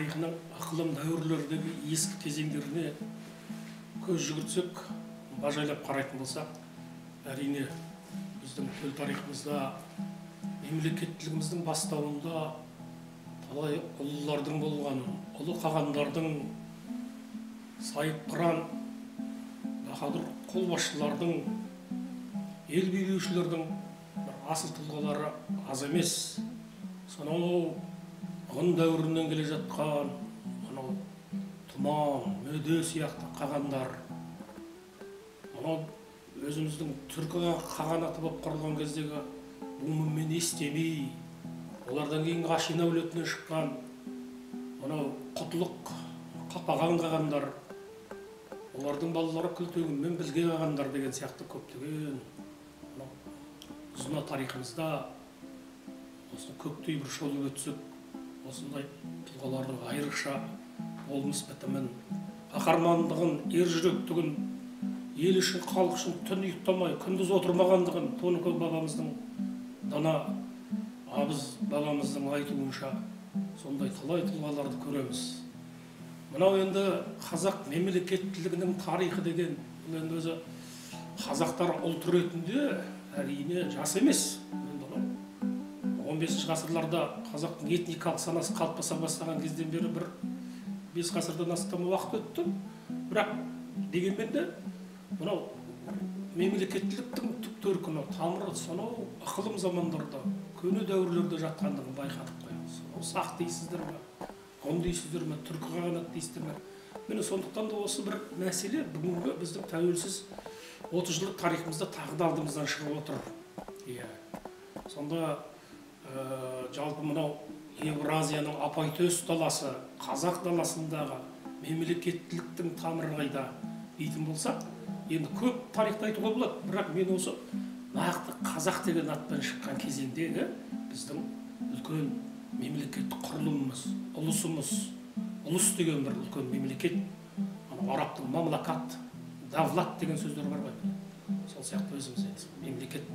Тарихының ықылым дәуірлердегі ескі кезеңдеріне көз жүгіртсек, бажайлап қарайтын болсақ, әрине біздің төл тарихымызда мемлекеттілігіміздің бастауында талай ұлылардың болғанын, ұлы қағандардың, сайыпқыран баһадүр қолбасшылардың, ел билеушілердің бір асыл тұлғалары аз емес. Сонау Ғұн дәуірінен келе жатқан анау Тұман, Мөде сияқты қағандар, мынау өзіміздің түркі қағанаты болып құрылған кездегі Бумын мен Естеми, олардан кейінгі Ашина әулетінен шыққан мынау Құтлық, Қапаған қағандар, олардың балалары Күлтегін мен Білге қағандар деген сияқты көптеген мынау ұзына тарихымызда осы көктей бір шолып өтсек, осындай тұлғалардың айрықша болмыс бітімін, қаһармандығын, ержүректігін, ел үшін, халық үшін түн ұйықтамай, күндіз отырмағандығын Тоныкөк бабамыздың, дана абыз бабамыздың айтуынша сондай талай тұлғаларды көреміз. Мынау енді қазақ мемлекеттілігінің тарихы деген, бұл енді өзі қазақтар ұлт ретінде әрине жас емес. 15 ғасырларда қазақтың этникалық санасы қалыптаса бастаған кезден бері бір 5 ғасырдан астам уақыт өтті. Бірақ дегенмен де мынау мемлекеттіліктің түп төркіні, тамыры сонау ықылым замандарда, көне дәуірлерде жатқандығын байқадық қой. Сонау сақ дейсіздер ме, ғұн дейсіздер ме, түркі қағанат дейсіздер ме? Міне сондықтан да осы бір мәселе бүгінгі біздің тәуелсіз 30 жылдық тарихымызда тағы да алдымыздан шығып отыр. Иә. Сонда жалпы мынау Евразияның апайтөс даласы, қазақ даласындағы мемлекеттіліктің тамыры қайда дейтін болсақ, енді көп тарихты айтуға болады, бірақ мен осы нақты қазақ деген атпен шыққан кезеңдегі біздің үлкен мемлекеттік құрылымымыз, ұлысымыз, ұлыс деген бір үлкен мемлекет, анау арабтың мамлакат, давлат деген сөздер бар ғой. Сол сияқты өзіміз енді мемлекет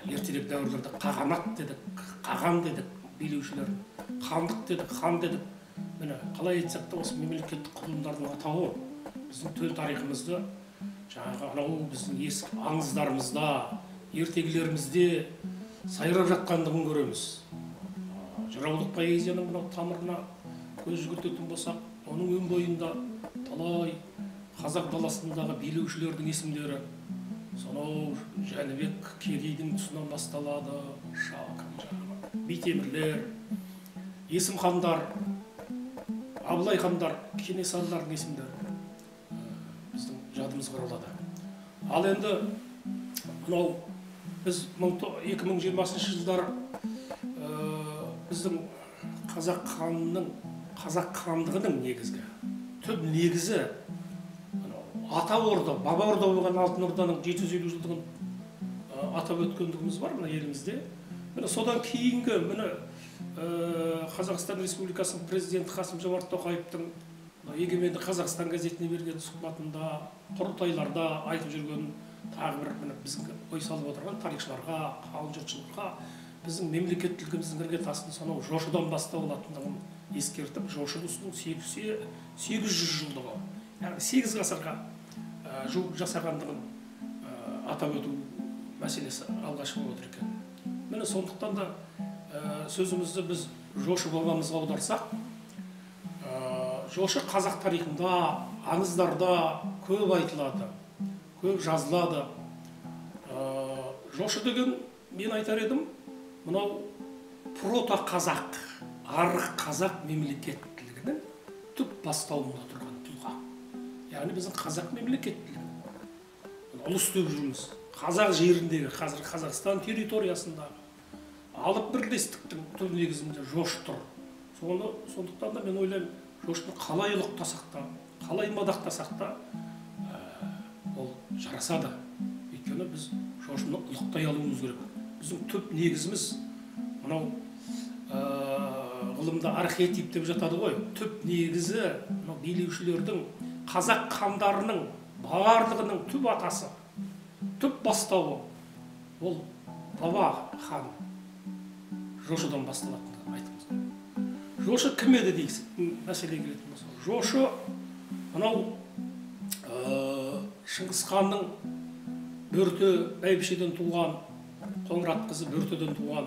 ертерек дәуірлерде қағанат дедік, қаған дедік, билеушілер, хандық дедік, хан дедік. Міне қалай айтсақ та осы мемлекеттік құрылымдардың атауы біздің төл тарихымызды жаңағы анау біздің ескі аңыздарымызда, ертегілерімізде сайрап жатқандығын көреміз. Жыраулық поэзияның мынау тамырына көз жүгіртетін болсақ, оның өн бойында талай қазақ даласындағы билеушілердің есімдері сонау Жәнібек Керейдің тұсынан басталады, Битемірлер, Есім хандар, Абылай хандар, Кенесарылардың есімдері біздің жадымызға оралады. Ал енді мынау біз 2020 жылдары біздің қазақ ханының, қазақ хандығының негізгі түп негізі ата орда, баба орда болған Алтын Орданың 750 жылдығын атап өткендігіміз бар мына елімізде. Міне содан кейінгі міне Қазақстан Республикасының президенті Қасым-Жомарт Тоқаевтың Егеменді Қазақстан газетіне берген сұхбатында, құрылтайларда айтып жүрген тағы бір міне біздің ой салып отырған тарихшыларға, қалың жұртшылыққа біздің мемлекеттілігіміздің іргетасын сонау Жошыдан бастау алатындығын ескертіп, Жошы ұлысының 800 жылдығы, яғни 8 ғасырға жуық жасағандығын атап өту мәселесі алға шығып отыр екен. Міне сондықтан да сөзімізді біз Жошы бабамызға аударсақ, Жошы қазақ тарихында, аңыздарда көп айтылады, көп жазылады. Жошы деген мен айтар едім, мынау прото-қазақ, арғы қазақ мемлекеттілігінің түп бастауында тұрған тұлға. Яғни біздің қазақ мемлекеттілігі, ұлыс деп жүрміз. Қазақ жеріндегі, қазір Қазақстан территориясындағы алып бірлестіктің түп негізінде Жошы тұр. Сондықтан да мен ойлаймын, Жошыны қалай ұлықтасақ та, қалай мадақтасақ та, ол жарасады. Өйткені біз Жошыны ұлықтай алуымыз керек. Біздің түп негізіміз мынау ғылымда архетип деп жатады ғой. Түп негізі мынау билеушілердің, қазақ хандарының барлығының түп атасы, түп бастауы ол баба хан Жошыдан басталатындығын айтқымыз келеді. Жошы кім еді дейсіз, мәселеге келетін болсақ. Жошы мынау Шыңғыс ханның Бөрте бәйбішеден туған, Қоңырат қызы Бөртеден туған.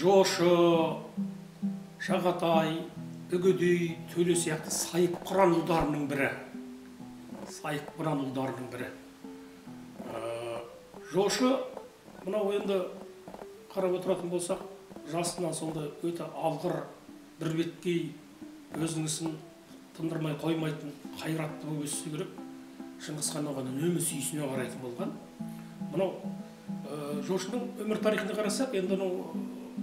Жошы, Шағатай, Үгедей, Төле сияқты сайыпқыран ұлдарының бірі. Сайыпқыран ұлдарының бірі. Жошы мынау енді қарап отыратын болсақ, жасынан сондай өте алғыр, бірбеткей, өзінің ісін тындырмай қоймайтын қайратты болып өссе керек. Шыңғыс хан оған үнемі сүйсіне қарайтын болған. Мынау Жошының өмір тарихына қарасақ, енді анау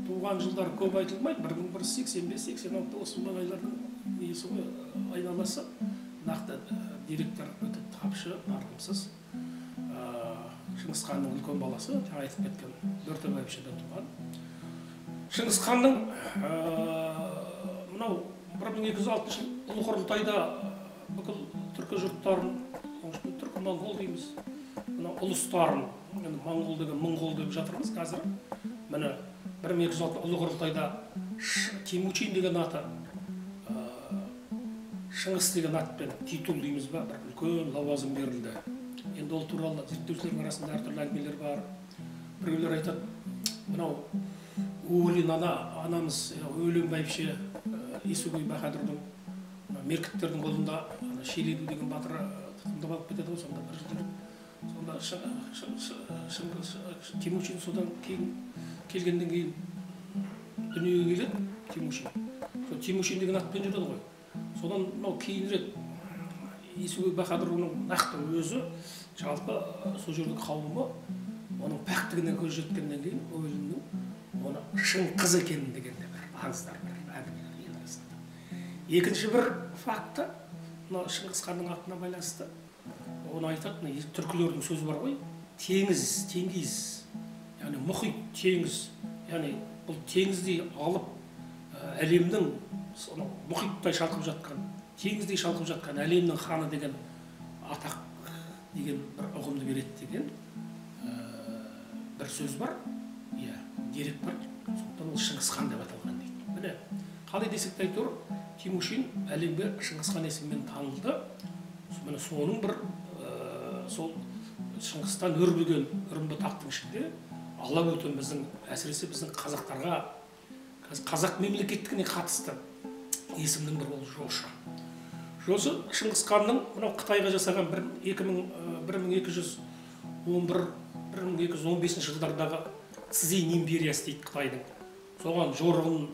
туған жылдары көп айтылмайды, 1185-86 осы маңайлардың несі ғой, айналасы. Нақты деректер өте тапшы, мардымсыз. Шыңғыс ханның үлкен баласы, жаңа айтып кеткен Бөрте бәйбішеден туған. Шыңғыс ханның мынау 1206 жыл ұлы құрылтайда бүкіл түркі жұрттарын, түркі моңғол дейміз, мына ұлыстарын, енді моңғол деген моңғол деп жатырмыз қазір. Міне 1206 ұлы құрылтайда Темучин деген аты Шыңғыс деген атпен титул дейміз ба, бір үлкен лауазым берілді. Енді ол туралы зерттеушілердің арасында әртүрлі әңгімелер бар. Біреулер айтады, мынау Өлен анамыз, Өлен бәйбіше Есугей баһадүрдің меркіттердің қолында Шеледу деген батыры тұтқындап алып кетеді ғой, сонда бір жыл жүріп, сонда Темучин содан кейін келгеннен кейін дүниеге келеді Темучин. Сол Темучин деген атпен жүреді ғой. Содан мынау кейінірек Есугей баһадүр оның нақты өзі, жалпы сол жердің қауымы оның пәктігіне көз жеткеннен кейін Өліннің оны Шыңғыс екенін деген де бір аңыздар бар, әңгімелер ел арасында. Екінші бір факті, мына Шыңғыс ханның атына байланысты, оны айтады, түркілердің сөзі бар ғой, теңіз, теңіз, яғни мұхит теңіз, яғни бұл теңіздей алып әлемнің мұхиттай шалқып жатқан, теңіздей шалқып жатқан әлемнің ханы деген атақ деген бір ұғымды береді деген бір сөз бар, иә, дерек бар. Сондықтан ол Шыңғыс хан деп аталған дейді. Міне, қалай десек те әйтеуір Темучин әлемге Шыңғыс хан есімімен танылды. Міне соның бір сол Шыңғыстан өрбіген үрім-бұтақтың ішінде ала бөтен біздің, әсіресе біздің қазақтарға, қазақ мемлекеттігіне қатысты есімнің бірі ол Жошы. Жошы Шыңғыс ханның мынау Қытайға жасаған 1211-1215 жылдардағы Цзинь империясы дейді Қытайдың. Соған жорығын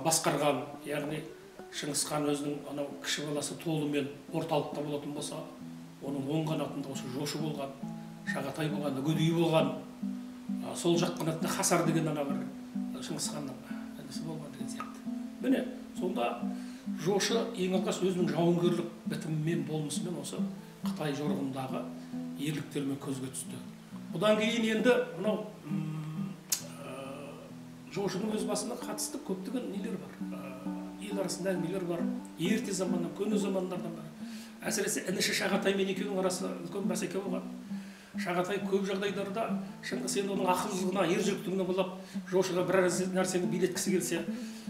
басқарған, яғни Шыңғыс хан өзінің анау кіші баласы Толымен орталықта болатын болса, оның оң қанатында осы Жошы болған, Шағатай болған, Үгедей болған, сол жақ қанатында Хасар деген ана бір Шыңғыс ханның інісі болған деген сияқты. Міне, сонда Жошы ең алғаш өзінің жауынгерлік бітімімен, болмысымен осы Қытай жорығындағы ерліктерімен көзге түсті. Бұдан кейін енді мынау Жошының өз басына қатысты көптеген нелер бар, ел арасында әңгімелер бар, ерте заманнан, көне замандардан бері. Әсіресе ініші Шағатаймен екеуінің арасы үлкен бәсеке болған. Шағатай көп жағдайларда Шыңғыс енді оның ақылдылығына, ержүректігіне балап, Жошыға бір нәрсені билеткісі келсе,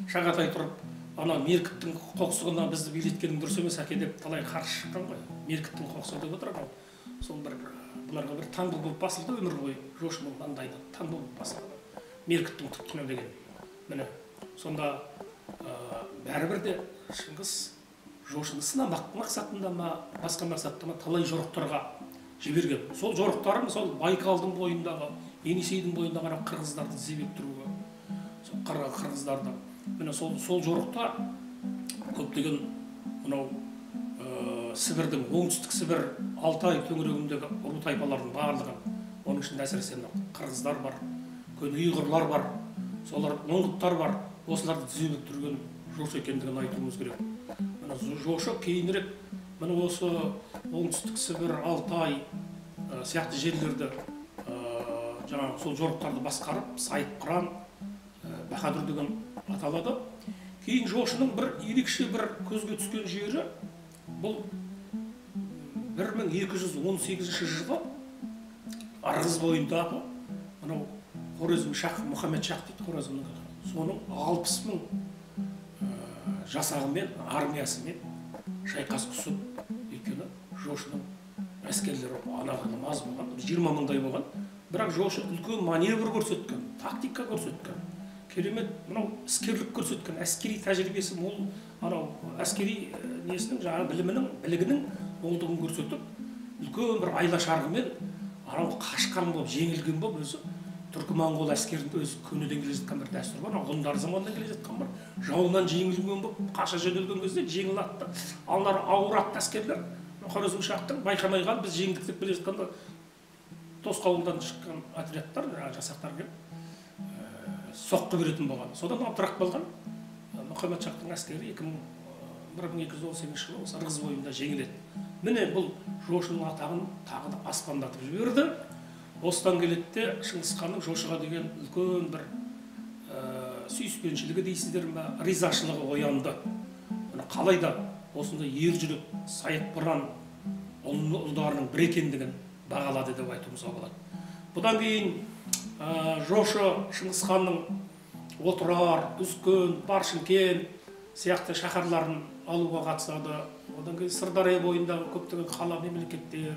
Шағатай тұрып, ана меркіттің қоқсығына бізді билеткенің дұрыс емес әке деп талай қарсы шыққан ғой. Меркіттің қоқсығы деп отыр анау. Сол бір бұларға бір таңба болып басылды өмір бойы, Жошының маңдайына таңба болып басылды. Меркіттің тұтқыны деген. Міне, сонда бәрібір де Шыңғыс Жошыны сынамақ мақсатында ма, басқа мақсатта ма талай жорықтарға жіберген. Сол жорықтары мысалы Байкалдың бойындағы, Енисейдің бойындағы ана қырғыздарды іздеп тұруға, сол қырғыздарды. Міне сол жорықта көптеген мынау Сібірдің, оңтүстік Сібір, Алтай төңірегіндегі ру тайпалардың барлығын, оның ішінде әсіресе мынау қырғыздар бар, көне ұйғырлар бар, солар моңғолдар бар, осыларды тізе бүктірген Жошы екендігін айтуымыз керек. Міне Жошы кейінірек міне осы оңтүстік Сібір, Алтай сияқты жерлерді жаңағы сол жорықтарды басқарып, Сайыпқыран баһадүр деген аталады. Кейін Жошының бір ерекше бір көзге түскен жері бұл 1218 жылы Ырғыз бойындағы мынау Хорезм шах, Мұхаммед шах дейді Хорезмнің, соның 60 мың жасағымен, армиясымен шайқас түсіп, өйткені Жошының әскерлері анағұрлым аз болған, 20 мыңдай болған. Бірақ Жошы үлкен маневр көрсеткен, тактика көрсеткен, керемет мынау іскерлік көрсеткен, әскери тәжірибесі мол, анау әскери несінің жаңағы білімінің, білігінің молдығын көрсетіп, үлкен бір айла шарғымен анау қашқан болып, жеңілген болып, өзі түркі моңғол әскерінде өзі көнеден келе жатқан бір дәстүр бар, ғұндар заманынан келе жатқан бар. Жауынан жеңілген болып қаша жөнелген кезде жеңіл атты, алар ауыр атты әскерлер Хорезм шахтың байқамай қалып, біз жеңдік деп келе жатқанда тосқауылдан шыққан отрядтар, жасақтар келіп соққы беретін болған. Содан абдырап қалған Мұхаммед шахтың әскері 1218 жылы осы Ырғыз бойында жеңіледі. Міне бұл Жошының атағын тағы да аспандатып жіберді. Осыдан келеді де Шыңғыс ханның Жошыға деген үлкен бір сүйіспеншілігі дейсіздер ме, ризашылығы оянды. Міне қалай да осындай ер жүрек сайыпқыран ұлдарының бір екендігін бағалады деп айтуымызға болады. Бұдан кейін Жошы Шыңғыс ханның Отырар, Үзкен, Баршынкент сияқты шаһарларын алуға қатысады. Одан кейін Сырдария бойындағы көптеген қала мемлекеттер,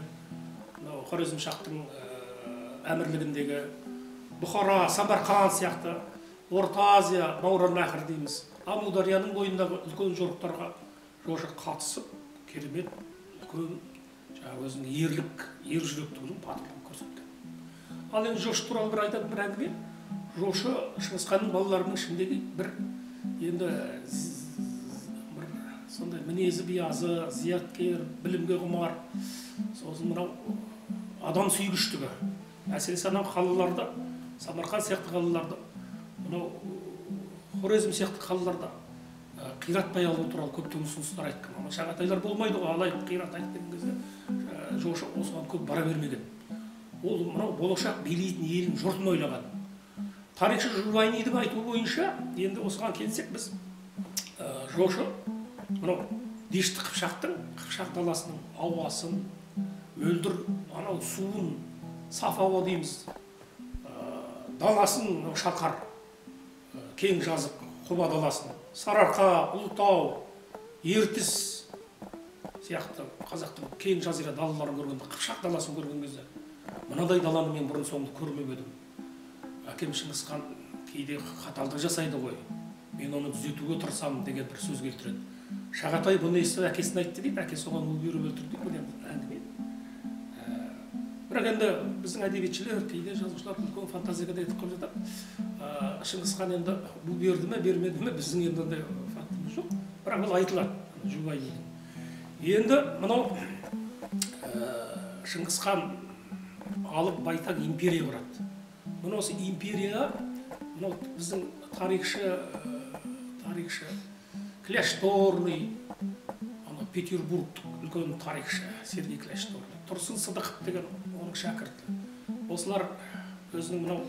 Хорезм шахтың әмірлігіндегі Бұхара, Самарқан сияқты Орта Азия, Мауараннахр дейміз, Амударияның бойындағы үлкен жорықтарға Жошы қатысып, керемет үлкен жаңағы өзінің ерлік, ер жүректігінің батырлығын көрсеткен. Ал енді Жошы туралы бір айтатын бір әңгіме. Жошы Шыңғыс ханның балаларының ішіндегі бір енді бір сондай мінезі биязы, зияткер, білімге құмар, сосын мынау адам сүйгіштігі. Әсіресе анау қалаларда, Самарқан сияқты қалаларда, мынау Хорезм сияқты қалаларда қиратпай алу туралы көптеген ұсыныстар айтқан. Ана шағатайлар болмайды ғой, алай қиратайық деген кезде Жошы осыған көп бара бермеген. Ол мынау болашақ билейтін елін, жұртын ойлаған. Тарихшы Жувайнидің айтуы бойынша, енді осыған келсек біз, Жошы мынау Дешті Қыпшақтың, Қыпшақ даласының ауасын, мөлдір анау суын, саф ауа дейміз, даласын, шалқар, кең жазық құба даласын, Сарыарқа, Ұлытау, Ертіс сияқты қазақтың кең жазира далаларын көргенде, Қыпшақ даласын көрген кезде мынадай даланы мен бұрын соңды көрмеп едім. Әкем Шыңғыс хан кейде қаталдық жасайды ғой, мен оны түзетуге тырысамын деген бір сөз келтіреді. Шағатай бұны естіп әкесіне айтты дейді, әкесі оған у беріп өлтірді дейді. Бұл енді әңгіме. Бірақ енді біздің әдебиетшілер, кейде жазушылар үлкен фантазияға да етіп қойып жатады. Шыңғыс хан енді бұл берді ме, бермеді ме, біздің енді ондай фактіміз жоқ. Бірақ бұл айтылады Жувайнидің. Енді мынау Шыңғыс хан алып байтақ империя құрады. Мына осы империя, мынау біздің тарихшы Кляшторный, ана Петербургтық үлкен тарихшы Сергей Кляшторный, Тұрсын Сыдықов деген оның шәкірті. Осылар өзінің мынау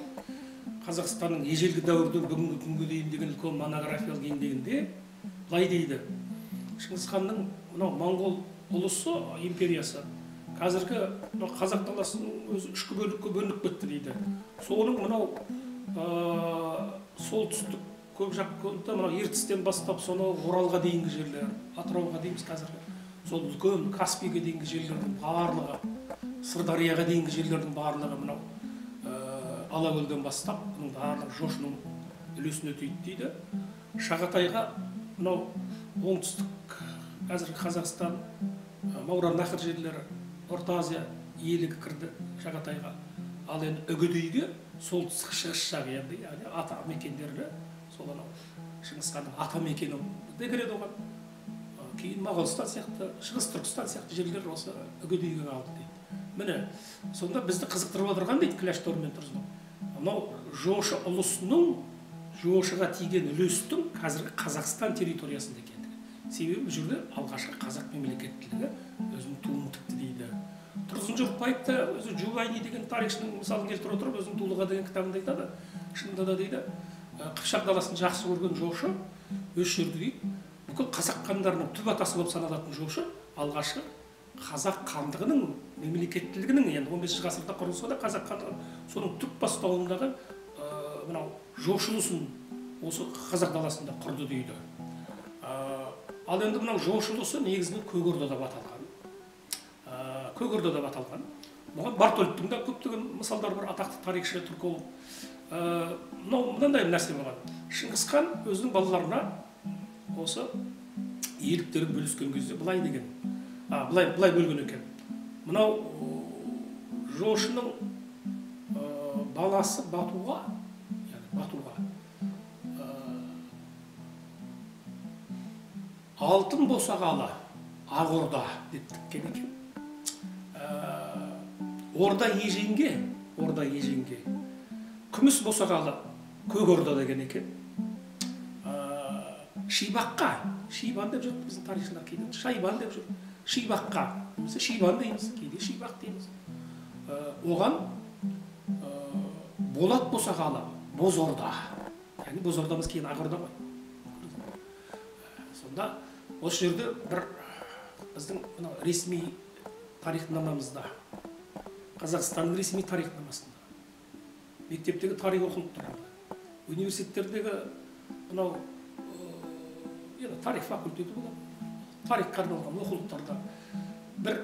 Қазақстанның ежелгі дәуірден бүгінгі күнге дейін деген үлкен монографиялық еңбегінде былай дейді. Шыңғыс ханның мынау моңғол ұлысы империясы қазіргі мынау қазақ даласының өзі үшке бөлікке бөлініп кетті дейді. Соның мынау солтүстік көп жақ көлді мынау Ертістен бастап сонау Оралға дейінгі жерлер, Атырауға дейміз қазіргі, сол үлкен Каспийге дейінгі жерлердің барлығы, Сырдарияға дейінгі жерлердің барлығы мынау Алакөлден бастап бұның барлығы Жошының үлесіне тиді дейді. Шағатайға мынау оңтүстік қазіргі Қазақстан, Мауараннахр жерлері, Орта Азия иелігі кірді Шағатайға. Ал енді Үгедейге солтүстік шығыс жағы, енді яғни ата мекендері, сол анау Шыңғыс ханның ата мекені де кіреді оған. Кейін Моғолстан сияқты, Шығыс Түркістан сияқты жерлер осы Үгедейге қалды дейді. Міне, сонда бізді қызықтырып отырған дейді Кляштор мен Тұрсынов. Мынау Жошы ұлысының, Жошыға тиген үлестің қазіргі Қазақстан территориясында екендігі. Себебі бұл жерде алғашқы қазақ мемлекеттілігі өзінің туын тікті дейді. Тұрсын Жұртбаев та өзі Жувайни деген тарихшының мысалын келтіре отырып, өзінің Дулыға деген кітабында айтады. Шынында да дейді, Қыпшақ даласын жақсы көрген Жошы өз жерде дейді, бүкіл қазақ хандарының түп атасы болып саналатын Жошы алғашқы қазақ хандығының мемлекеттілігінің, енді 15 ғасырда құрылса да қазақ хандығы, соның түп бастауындағы мынау Жошы ұлысын осы қазақ даласында құрды дейді. Ал енді мынау Жошы ұлысы негізінен Көк Орда деп аталған. Көк Орда деп аталған. Бұған Бартольдтың да көптеген мысалдар бар, атақты тарихшы, түрколог. Мынау мынандай нәрсе болған. Шыңғыс хан өзінің балаларына осы иеліктерін бөліскен кезде былай деген, былай бөлген екен. Мынау Жошының баласы Батуға, яғни Батуға алтын босағалы Ақ Орда деп тіккен екен. Орда Еженге, Орда Еженге күміс босағалы Көк Орда деген екен. Шибаққа, Шибан деп жүр біздің тарихшылар кейде, Шайбан деп жүр. Шибаққа, немесе Шибан дейміз, кейде Шибақ дейміз. Оған болат босағалы Боз Орда. Яғни Боз Ордамыз кейін Ақ Орда ғой. Сонда осы жерде бір біздің мынау ресми тарихнамамызда, Қазақстанның ресми тарихнамасында, мектептегі тарих оқулықтарында, университеттердегі мынау енді тарих факультеті болады, тарихқа арналған оқулықтарда бір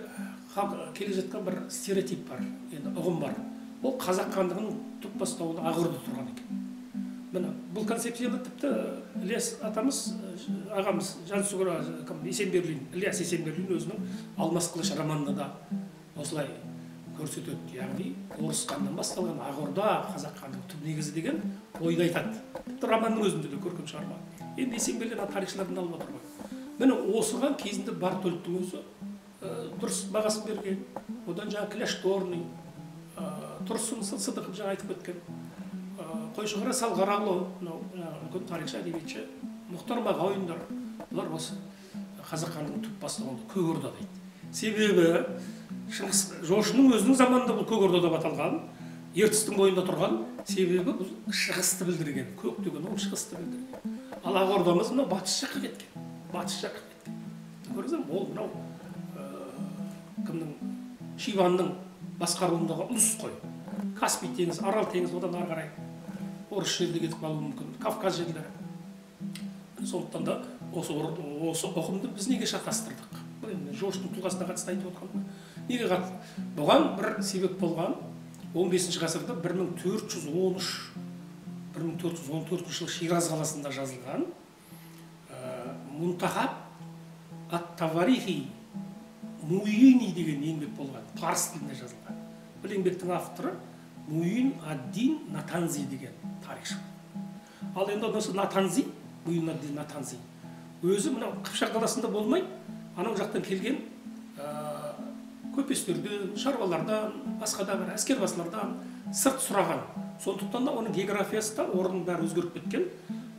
келе жатқан бір стереотип бар, енді ұғым бар. Ол қазақ хандығының түп бастауында Ақ Орда тұрған екен. Міне бұл концепцияны тіпті Ілияс атамыз, ағамыз Жансүгір Есенберлин, Ілияс Есенберлин өзінің Алмас қылыш романында да осылай көрсетеді. Яғни орыс ханнан басталған Ақ Орда қазақ хандығының түп негізі деген ойды айтады. Тіпті романның өзінде де көркем шығарма. Енді Есенберлин тарихшылардан алып отыр ғой. Міне осыған кезінде Бартольдтың өзі дұрыс бағасын берген. Одан жаңа Кляшторный, Тұрсын Сыдықов жаңа айтып кеткен. Қойшығара Салғараұлы, мынау үлкен тарихшы, әдебиетші, Мұхтар Мағауиндар, бұлар осы қазақ хандығының түп бастауында Көк Орда дейді. Себебі Шыңғыс Жошының өзінің заманында бұл Көк Орда деп аталған, Ертістің бойында тұрған, себебі бұл шығысты білдірген, көк деген ол шығысты білдірген. Ал Ақ Ордамыз мынау батыс жаққа кеткен, батыс жаққа кеткен. Көрдіңіз бе, ол мынау кімнің, Шибанның басқаруындағы ұлыс қой. Каспий теңізі, Арал теңізі, одан ары қарай орыс жерде кетіп қалуы мүмкін, Кавказ жерлері. Сондықтан да осы ұғымды біз неге шатастырдық? Бұл енді Жошының тұлғасына қатысты айтып отырғаным. Неге қатысты? Бұған бір себеп болған 15 ғасырда 1413-1414 жылы Шираз қаласында жазылған Мунтахаб ат-Таварихи Муини деген еңбек болған, парсы тілінде жазылған. Бұл еңбектің авторы Муин ад-Дин Натанзи деген тарихшы. Ал енді осы Натанзи, Муин ад-Дин Натанзи өзі мынау Қыпшақ даласында болмай, анау жақтан келген көпестерден, шаруалардан, басқа да бір әскербасылардан сырт сұраған. Сондықтан да оның географиясы да орнының бәрі өзгеріп кеткен.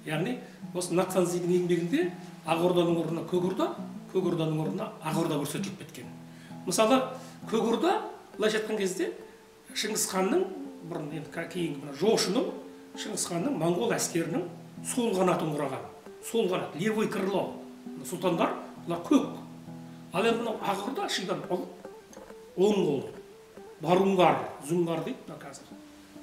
Яғни осы Натанзидің еңбегінде Ақ Орданың орнына Көк Орда, Көк Орданың орнына Ақ Орда көрсетіліп кеткен. Мысалы, Көк Орда былайша айтқан кезде Шыңғыс ханның бұрын енді кейінгі мына Жошының, Шыңғыс ханның моңғол әскерінің сол қанатын құраған. Сол қанат, левый крыло. Сұлтандар бұлар көк. Ал енді мынау Ақ Орда Шидан ол оң қол. Барунгар, зұңғар дейді мына қазір.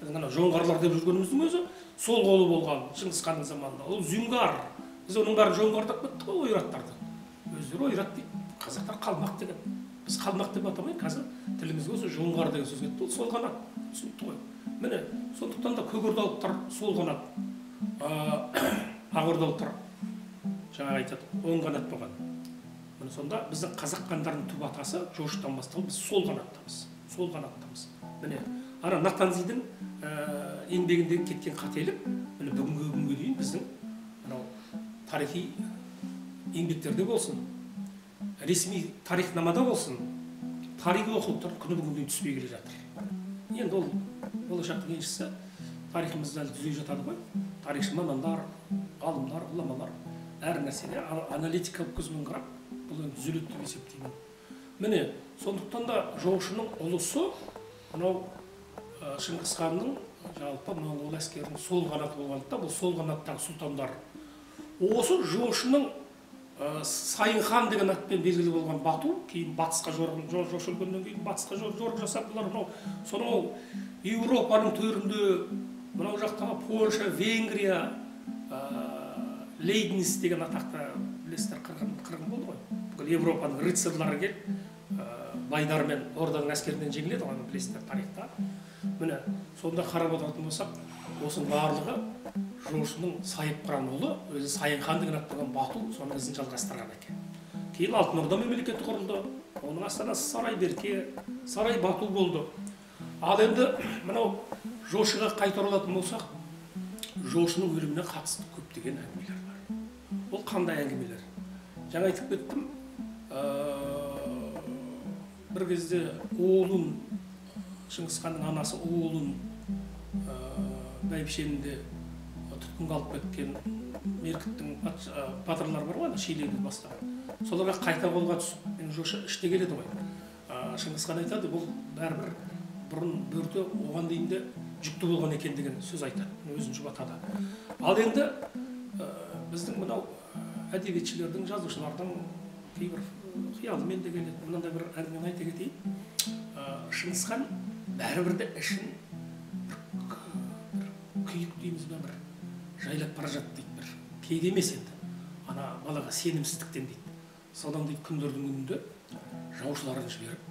Біздің ана жоңғарлар деп жүргеніміздің өзі сол қолы болған Шыңғыс ханның заманында. Ол зұңғар. Біз оның бәрін жоңғар деп кеттік қой, ойраттарды. Өздері ойрат дейді. Қазақтар қалмақ деген. Біз қалмақ деп атамай, қазір тілімізге осы жоңғар деген сөз кетті. Ол сол қанат, түсінікті ғой. Міне, сондықтан да Көк Ордалықтар сол қанат, Ақ Ордалықтар жаңа айтады, оң қанат болған. Міне сонда біздің қазақ хандарының түп атасы Жошыдан басталып, біз сол қанаттамыз. Сол қанаттамыз. Міне, ана Натанзидің еңбегінде кеткен қателік, міне бүгінгі күнге дейін біздің мынау тарихи еңбектерде болсын, ресми тарихнамада болсын, тарихи оқулықтар күні бүгінге дейін түспей келе жатыр. Енді ол болашақтың еншісі, тарихымызды әлі түзей жатады ғой. Тарихшы мамандар, ғалымдар, ғұламалар әр нәрсеге аналитикалық көзбен қарап, бұл енді түзеледі деп есептеймін. Міне, сондықтан да Жошының ұлысы мынау Шыңғыс ханның жалпы моңғол әскерінің сол қанаты болғандықтан, бұл сол қанаттағы сұлтандар. Осы Жошының Сайын хан деген атпен белгілі болған Бату, кейін батысқа Жошы өлгеннен кейін батысқа жорық жасап, бұлар мынау сонау Еуропаның төрінде, мынау жақтағы Польша, Венгрия, Лейбниц деген атақты Білесіздер, қырғын болды ғой. Бүкіл Европаның рыцарьлары келіп, байдар мен орданың әскерінен жеңіледі ғой, білесіздер тарихта. Міне, сонда қарап отыратын болсақ, осының барлығы Жошының Сайыпқыран ұлы, өзі Сайын хан деген ат қойған Бату, соның ізін жалғастырған екен. Кейін Алтын Орда мемлекеті құрылды, оның астанасы Сарай Берке, Сарай Бату болды. Ал енді мынау Жошыға қайта оралатын болсақ, Жошының өліміне қатысты көптеген әңгімелер бар. Ол қандай әңгімелер? Жаңа айтып кеттім, бір кезде Оолун, Шыңғыс ханның анасы Оолун бәйбішені де тұтқынға алып кеткен меркіттің батырлары бар ғой, Шиледі бастаған. Соларға қайта қолға түсіп, енді Жошы іште келеді ғой. Шыңғыс хан айтады, бұл бәрібір бұрын Бөрте оған дейін де жүкті болған екен деген сөз айтады, өзін жұбатады. Ал енді біздің мынау әдебиетшілердің, жазушылардың кейбір қиялымен де келеді. Мынандай бір әңгімені айта кетейін. Шыңғыс хан бәрібір де ішін бір күйік дейміз бе, бір жайлап бара жатты дейді, бір кейде емес енді, ана балаға сенімсіздіктен дейді. Содан дейді күндердің күнінде жаушыларын жіберіп,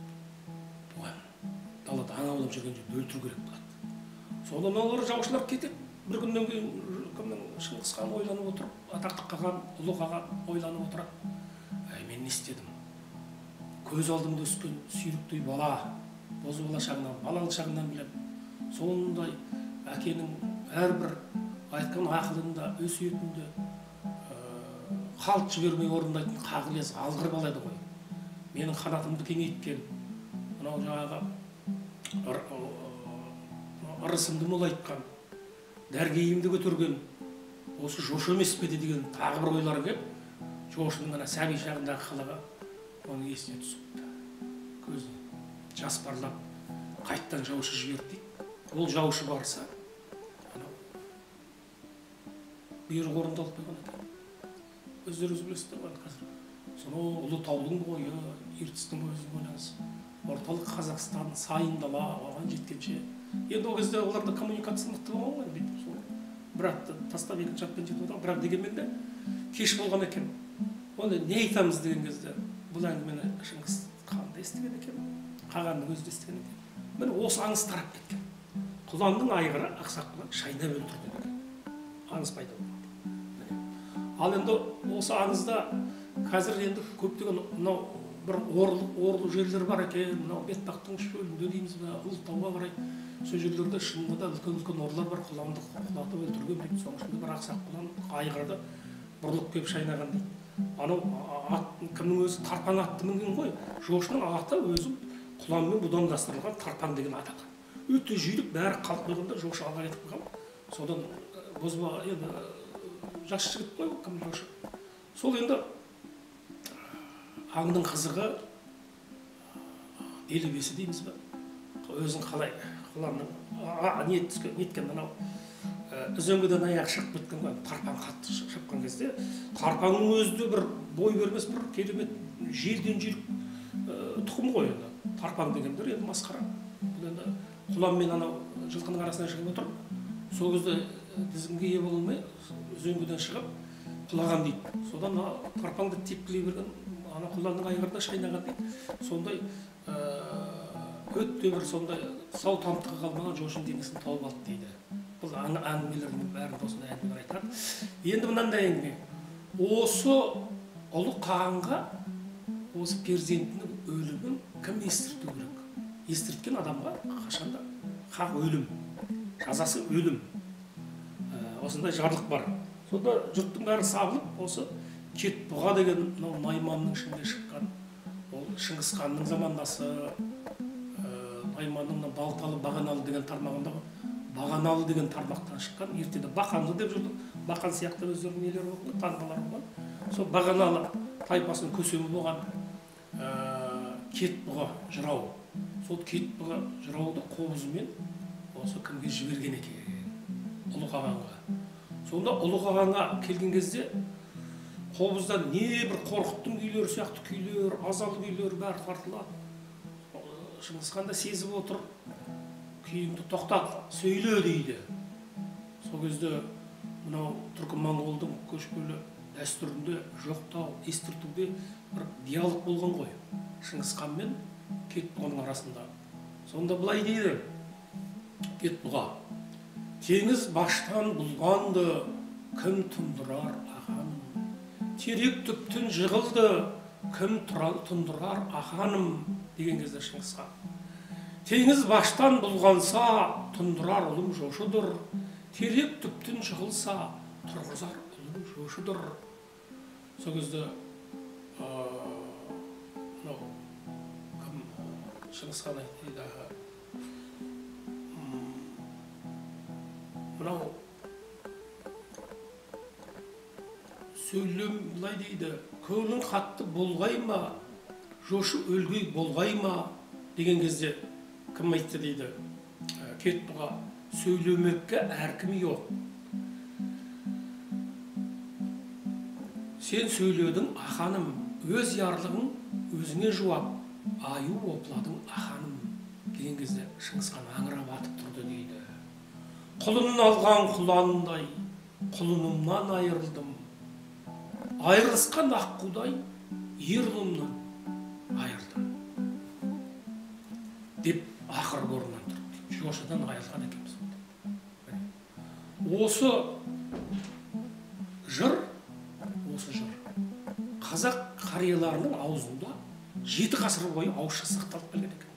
бұған далада аң аулап жүрген жерде өлтіру керек болады. Содан олар жаушылар кетеді. Бір күннен кейін кімнің Шыңғыс хан ойланып отырып, атақты қаған, ұлы қаған ойланып отырады. Әй, мен не істедім? Көз алдымда өскен сүйріктей бала, бозбала шағынан, балалық шағынан білем. Сондай әкенің әрбір айтқан ақылында, өсиетінде қалт жібермей орындайтын қағылез алғыр бала еді ғой. Менің қанатымды кеңейткен, мынау жаңағы ырысымды молайтқан, дәргейімді көтерген осы Жошы емес пе деген тағы бір ойлар келіп, Жошының ана сәби шағындағы қылығы оның есіне түсіпті. Көзі жас парлап қайттан жаушы жіберді дейді. Ол жаушы барса, анау бұйрық орындалып қойған екен. Өздеріңіз білесіздер ғой қазір. Сонау ұлы таудың бойы, Ертістің бойы ойлаңыз. Орталық Қазақстан, сайын дала, оған жеткенше. Енді ол кезде оларда коммуникация мықты болған ғой, бүйтіп сол бір атты тастап екінші атпен жетіп отырған, бірақ дегенмен де кеш болған екен. Оны не айтамыз деген кезде бұл әңгімені Шыңғыс хан да естіген екен, қағанның өзі де естіген екен. Міне осы аңыз тарап кеткен. Құланның айғыры Ақсақ құлан шайнап өлтірді деген аңыз пайда болған. Ал енді осы аңызда қазір енді көптеген мынау бір орлы жерлер бар екен, мынау Бетпақтың шөлінде дейміз бе, Ұлытауға қарай сол жерлерде шынында да үлкен-үлкен орлар бар, құланды құлатып өлтірген дейді. Соның ішінде бір Ақсақ құлан айғырды бұрылып келіп шайнаған дейді. Анау ат, кімнің өзі тарпаң атты мінген ғой. Жошының аты өзі құланмен будандастырылған тарпаң деген ат алған. Өте жүйрік, бәрі қалып қойғанда Жошы алға кетіп қалған. Содан бозбала енді жас жігіт қой кім Жошы. Сол енді аңның қызығы делебесі дейміз бе, өзін қалай құланның неткен анау үзеңгіден аяғы шығып кеткен ғой, тарпаң қатты шапқан кезде тарпаңның өзі де бір бой бермес бір керемет желден жүйрік тұқым ғой енді. Тарпаң дегендер енді масқара. Бұл енді құлан мен анау жылқының арасына шығып отырып, сол кезде тізгінге ие бола алмай үзеңгіден шығып құлаған дейді. Содан тарпаңды тепкілей берген ана құланның айғырына шайнаған дейді. Сондай өте бір сондай сау тамтығы қалмаған Жошының денесін тауып алды дейді. Бұл әңгімелердің бәрінде осындай әңгімелер айтылады. Енді мынандай әңгіме. Осы ұлы қағанға осы перзентінің өлімін кім естірту керек? Естірткен адамға қашанда хақ өлім, жазасы өлім. Осындай жарлық бар. Сонда жұрттың бәрі сабылып, осы Кетбұға деген мынау Найманның ішінде шыққан, ол Шыңғыс ханның замандасы, Найманның Балталы Бағаналы деген тармағындағы Бағаналы деген тармақтан шыққан, ертеде Бақанды деп жүрді, Бақан сияқты өздерінің нелері болған, таңбалары болған. Сол Бағаналы тайпасының көсемі болған Кетбұға жырау. Сол Кетбұға жырауды қобызымен осы кімге жіберген екен? Ұлы қағанға. Сонда Ұлы қағанға келген кезде қобыздан не бір Қорқыттың күйлері сияқты күйлер, азалы күйлер бәрі тартылады. Шыңғыс хан да сезіп отыр, күйіңді тоқтат, сөйле дейді. Сол кезде мынау түркі моңғолдың көшпелі дәстүрінде жоқтау, естіртуде бір диалог болған ғой Шыңғыс хан мен Кетбұғаның арасында. Сонда былай дейді Кетбұға: теңіз баштан бұлғанды, кім тұндырар аханым? Терек түптен жығылды, кім тұндырар аханым? Деген кезде Шыңғыс хан: теңіз баштан бұлғанса, тұндырар ұлым Жошыдыр, терек түптен жығылса, тұрғызар ұлым Жошыдыр. Сол кезде мынау кім, Шыңғыс хан айтты, мынау сөйлем былай дейді: көңілің қатты болғай ма, Жошы өлгей болғай ма? Деген кезде кім айтты дейді Кетбұға: сөйлемекке әркім жоқ, сен сөйледің аханым, өз ярлығың өзіңе жуап, аю опладың аханым. Деген кезде Шыңғыс хан аңырап атып тұрды дейді. Құлынын алған құландай құлынымнан айырылдым, айырылысқан аққудай ер ұлымнан айырылдым деп ақырып орнынан тұрды. Жошыдан айырылған екенбіз. Осы жыр, осы жыр қазақ қарияларының аузында 7 ғасыр бойы ауызша сақталып келген екен.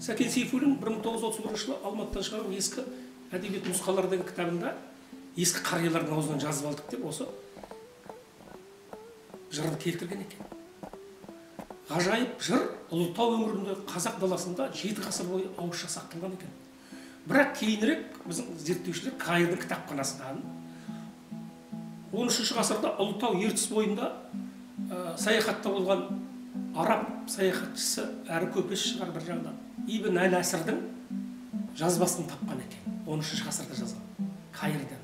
Сәкен Сейфуллин 1931 жылы Алматыдан шығарған ескі әдебиет нұсқалары деген кітабында ескі қариялардың аузынан жазып алдық деп осы жырды келтірген екен. Ғажайып жыр Ұлытау өңірінде, қазақ даласында 7 ғасыр бойы ауызша сақталған екен. Бірақ кейінірек біздің зерттеушілер Каирдің кітапханасынан 13 ғасырда Ұлытау Ертіс бойында саяхатта болған араб саяхатшысы әрі көпес шығар бір жағынан Ибн әл Әсірдің жазбасын тапқан екен. 13 ғасырда жазған Каирден.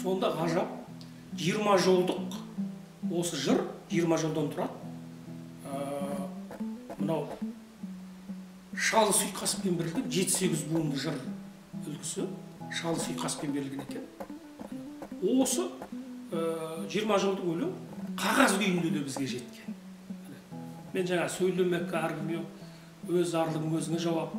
Сонда ғажап 20 жолдық осы жыр 20 жолдан тұрады. Мынау шал сұйқаспен берілген 7-8 буынды жыр үлгісі шал сұйқаспен берілген екен. Осы 20 жолдық өлең қағаз күйінде де бізге жеткен. Мен жаңа сөйлемекке әркім жоқ, өз арлығың өзіңе жауап,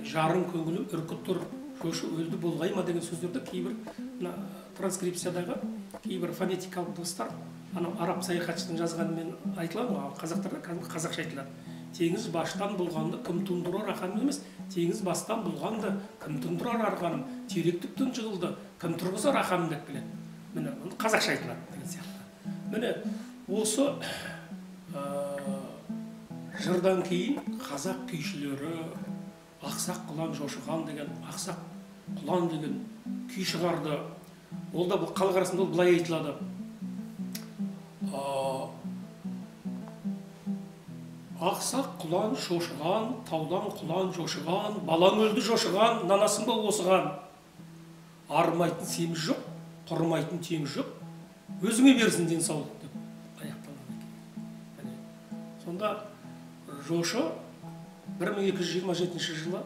жарың көңілім үркіп тұр, Жошы өлді болғай ма деген сөздерді кейбір мына транскрипциядағы кейбір фонетикалық дыбыстар анау араб саяхатшының жазғанымен айтылады ғой, қазақтарда кәдімгі қазақша айтылады. Теңіз баштан бұлғанды кім тұндырар аханым емес, теңіз бастан бұлғанды кім тұндырар арғаным, терек түптен жығылды кім тұрғызар аханым деп келеді. Міне қазақша айтылады деген сияқты. Міне осы жырдан кейін қазақ күйшілері Ақсақ құлан Жошыған деген, Ақсақ құлан деген күй шығарды. Ол да бұл халық арасында ол былай айтылады: Ақсақ құлан шошыған, таудан құлан жошыған, балаң өлді жошыған, нанасың ба осыған? Арымайтын семіз жоқ, құрымайтын теңіз жоқ, өзіңе берсін денсаулық деп аяқталған екен. Сонда Жошы 1227 жылы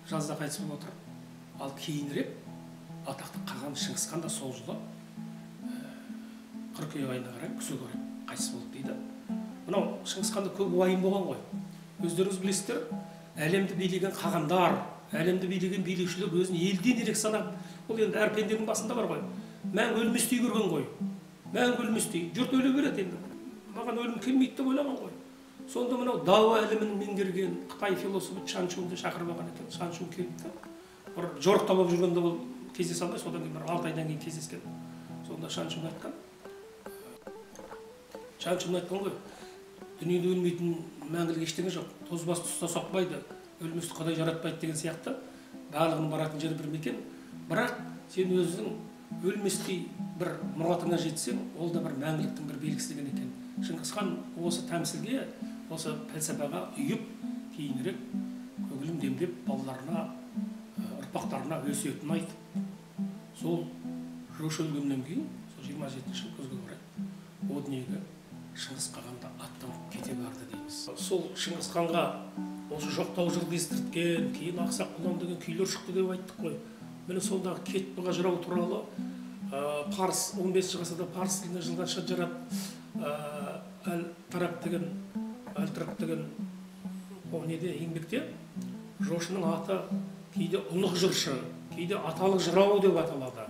жазда қайтыс болып отыр. Ал кейінірек атақты қаған Шыңғыс хан да сол жылы қыркүйек айына қарай, күзге қарай қайтыс болды дейді. Мынау Шыңғыс ханда көп уайым болған ғой. Өздеріңіз білесіздер, әлемді билеген қағандар, әлемді билеген билеушілер өзін елден ерек санап, ол енді әр пенденің басында бар ғой. Мәңгі өлместей көрген ғой. Мәңгі өлместей. Жұрт өле береді енді. Маған өлім келмейді деп ойлаған ғой. Сонда мынау дао ілімін меңгерген Қытай философы Чан Чунды шақырып алған екен. Чан Чун келіпті. Бір жорықта болып жүргенде ол кездесе алмай, содан кейін бір 6 айдан кейін кездескен. Сонда Чан Чун айтқан. Чан Чун айтқан ғой, дүниеде өлмейтін мәңгілік ештеңе жоқ. Тозбас тұста соқпайды, өлместі Құдай жаратпайды деген сияқты. Барлығының баратын жері бір мекен. Бірақ сен өзің өлместей бір мұратыңа жетсең, ол да бір мәңгіліктің бір белгісі деген екен. Шыңғыс хан осы тәмсілге, осы пәлсапаға ұйып, кейінірек көңілін демдеп балаларына, ұрпақтарына өсиетін айтып, сол Жошы өлгеннен кейін, сол 27 жыл күзге қарай о дүниеге Шыңғыс қаған да аттанып кете барды дейміз. Сол Шыңғыс ханға осы жоқтау жырды естірткен, кейін Ақсақ құлан деген күйлер шықты деп айттық қой. Міне сондағы Кетбұға жырау туралы Парс 15 ғасырда парс тілінде жазылған Шаджарат әл-Тарак деген әл-Тарак деген ол неде еңбекте Жошының аты кейде ұлық жыршы, кейде аталық жырау деп аталады.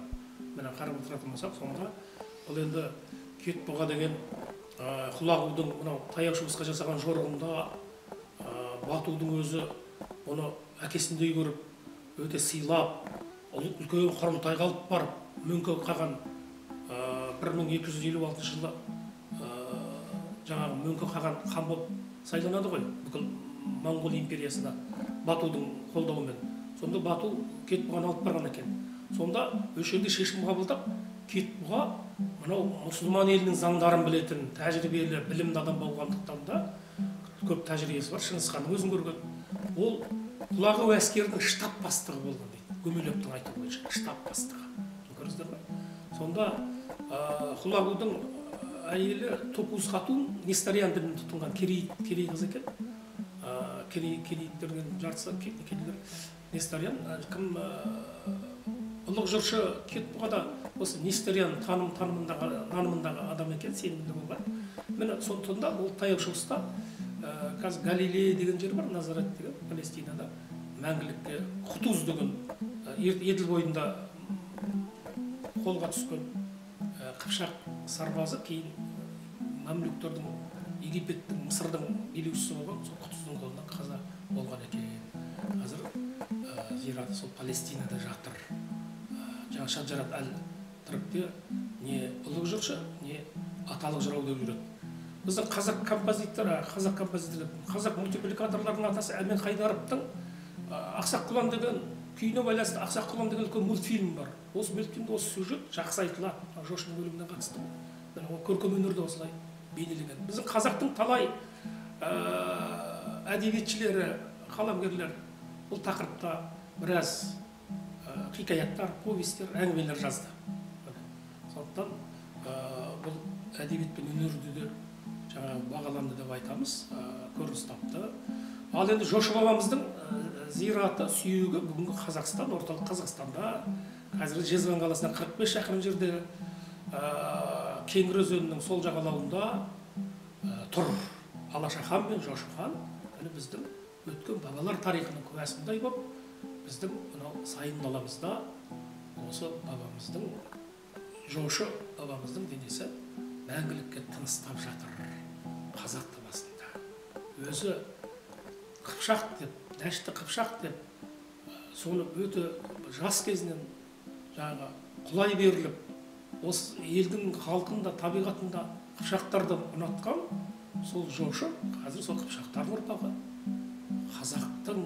Міне қарап отыратын болсақ, сонда бұл енді Кетбұға деген Құлағудың мынау Таяу Шығысқа жасаған жорығында Батудың өзі оны әкесіндей көріп, өте сыйлап, үлкен құрылтайға алып барып, Мөңке қаған 1256 жылы жаңағы Мөңке қаған хан болып сайланады ғой бүкіл Моңғол империясына Батудың қолдауымен. Сонда Бату Кетбұғаны алып барған екен. Сонда осы жерде шешім қабылдап, Кетбұға мынау мұсылман елінің заңдарын білетін, тәжірибелі, білімді адам болғандықтан да көп тәжірибесі бар, Шыңғыс ханның өзін көрген. Ол Құлағу әскерінің штаб бастығы болған дейді. Гумилевтің айтуы бойынша штаб бастығы. Көрдіңіздер ме? Сонда Құлағудың әйелі Топуз хатун Несториан дінін тұтынған керей қыз екен. Керейттердің жартысы керейлер Несториан кім ұлық жыршы Кетбұға да осы Несториан нанымындағы адам екен, сенімді болған. Міне сондықтан ол Таяу Шығыста қазір Галилея деген жер бар, Назарет деген Палестинада мәңгілікке Құтуз деген Еділ бойында қолға түскен қыпшақ сарбазы, кейін мамлюктердің, Египеттің, Мысырдың билеушісі болған, сол Құтуздың қолынан қаза болған екен. Қазір зираты сол Палестинада жатыр. Жаңа Шаджарат әл-Таракте не ұлық жыршы, не аталық жырау деп жүреді. Біздің қазақ композиторы, қазақ мультипликаторларының атасы Әмен Қайдаровтың Ақсақ құлан деген күйіне байланысты Ақсақ құлан деген үлкен мультфильм бар. Осы мультфильмде осы сюжет жақсы айтылады. Жошының өліміне қатысты. Ол көркем өнерде осылай бейнеленген. Біздің қазақтың талай әдебиетшілері, қаламгерлер бұл тақырыпта біраз хикаяттар, повестер, әңгімелер жазды. Сондықтан бұл әдебиет пен өнерді де жаңағы бағаланды деп айтамыз, көрініс тапты. Ал енді Жошы бабамыздың зираты, сүйегі бүгінгі Қазақстан, орталық Қазақстанда, қазіргі Жезқазған қаласынан 45 шақырым жерде Кеңгір өзенінің сол жағалауында тұр. Алаша хан мен Жошы хан біздің өткен бабалар тарихының куәсындай болып, біздің мынау сайын даламызда осы бабамыздың, Жошы бабамыздың денесі мәңгілікке тыныстап жатыр қазақ даласында. Өзі Қыпшақ деп, Дәшті Қыпшақ деп, соны өте жас кезінен жаңағы құлай беріліп, осы елдің халқын да, табиғатын да, қыпшақтарды ұнатқан сол Жошы, қазір сол қыпшақтардың ұрпағы қазақтың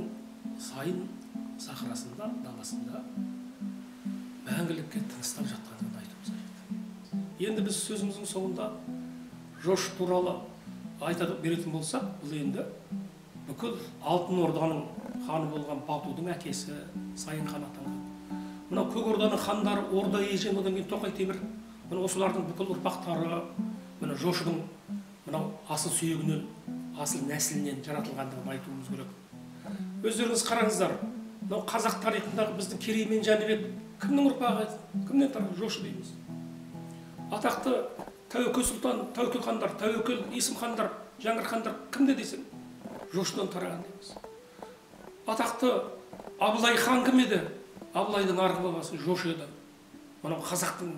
сайын сахарасында, даласында мәңгілікке тыныстап жатқандығын айтуымыз қажет. Енді біз сөзіміздің соңында Жошы туралы айта беретін болсақ, бұл енді бүкіл Алтын Орданың ханы болған Батудың әкесі Сайын хан атанған. Мынау Көк Орданың хандары Орда Ежен, одан кейін Тоқай Темір, міне осылардың бүкіл ұрпақтары міне Жошының мынау асыл сүйегінен, асыл нәсілінен жаратылғандығын айтуымыз керек. Өздеріңіз қараңыздар, мынау қазақ тарихындағы біздің Керей мен Жәнібек кімнің ұрпағы, кімнен тараған? Жошы дейміз. Атақты Тәуекел сұлтан, Тәуекел хандар, Тәуекел Есім хандар, Жәңгір хандар кімде десең, Жошыдан тараған дейміз. Атақты Абылай хан кім еді? Абылайдың арғы бабасы Жошы еді. Мынау қазақтың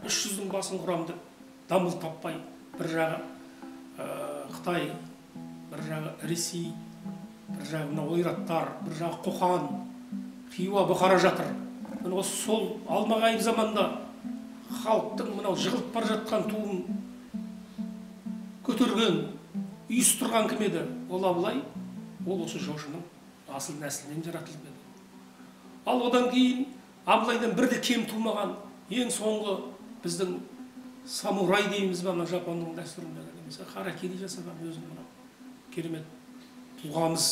300-дің басын құрам деп дамыл таппай, бір жағы Қытай, бір жағы Ресей, бір жағы мынау ойраттар, бір жағы Қоқан, Хиуа, Бұхара жатыр. Міне осы сол алмағайып заманда халықтың мынау жығылып бара жатқан туын көтерген, ұйыстырған кім еді? Ол Абылай, ол осы Жошының асыл нәсілінен жаратылып еді. Ал одан кейін Абылайдан бірде кем тумаған ең соңғы біздің самурай дейміз ба, мына жапонның дәстүрінде немесе харакири жасаған өзінің мынау керемет тұлғамыз,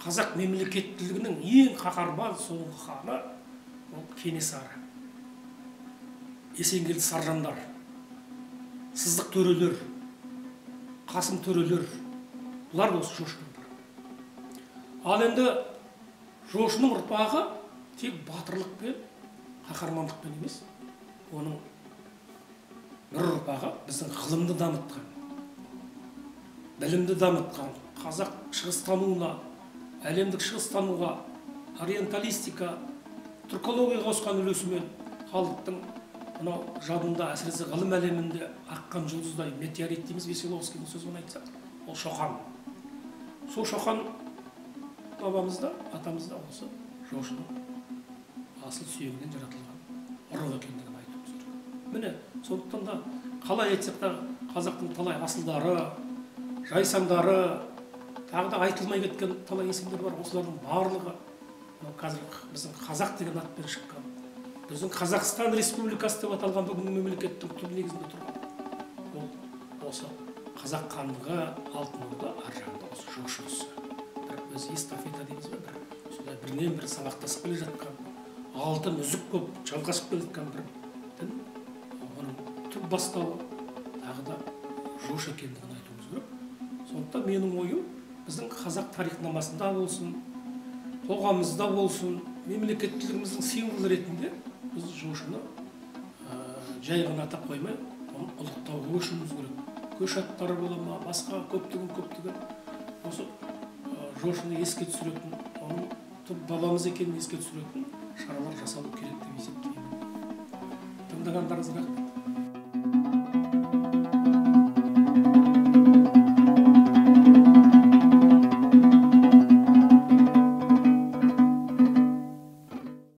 қазақ мемлекеттілігінің ең қаһарман соңғы ханы ол Кенесары. Есенгелді саржандар, Сыздық төрелер, Қасым төрелер, бұлар да осы Жошының ұрпағы. Ал енді Жошының ұрпағы тек батырлықпен, қаһармандықпен емес, Оның бір ұрпағы біздің ғылымды дамытқан, білімді дамытқан, қазақ шығыстануына, әлемдік шығыстануға, ориенталистика, түркологияға қосқан үлесімен халықтың мынау жадында, әсіресе ғылым әлемінде аққан жұлдыздай метеорит дейміз, Веселовскийдің сөзімен айтсақ, ол Шоқан. Сол Шоқан бабамыз да, атамыз да осы Жошының асыл сүйегінен жаратылған ұрық екендігін айтуымыз керек. Міне, сондықтан да қалай айтсақ та қазақтың талай асылдары, жайсаңдары, тағы да айтылмай кеткен талай есімдер бар. Осылардың барлығы мынау қазір біздің қазақ деген атпен шыққан, біздің Қазақстан Республикасы деп аталған бүгінгі мемлекеттің түп негізінде тұрған ол осы қазақ хандығы, Алтын Орда, ар жағында осы Жошы ұлысы. Бір өзі эстафета дейміз бе, бір солай бірінен бірі сабақтасып келе жатқан, алтын үзік болып жалғасып келе жатқан бір дін, оның түп бастауы тағы да Жошы екендігін айтуымыз керек. Сондықтан менің ойым, біздің қазақ тарихнамасында болсын, қоғамымызда болсын, мемлекеттілігіміздің символы ретінде біз Жошыны жай ғана атап қоймай, оны ұлықтауға көшуіміз керек. Көш аттары бола ма, басқа көптеген осы Жошыны еске түсіретін, оның түп бабамыз екенін еске түсіретін шаралар жасалу керек деп есептеймін. Тыңдағандарыңызға рахмет.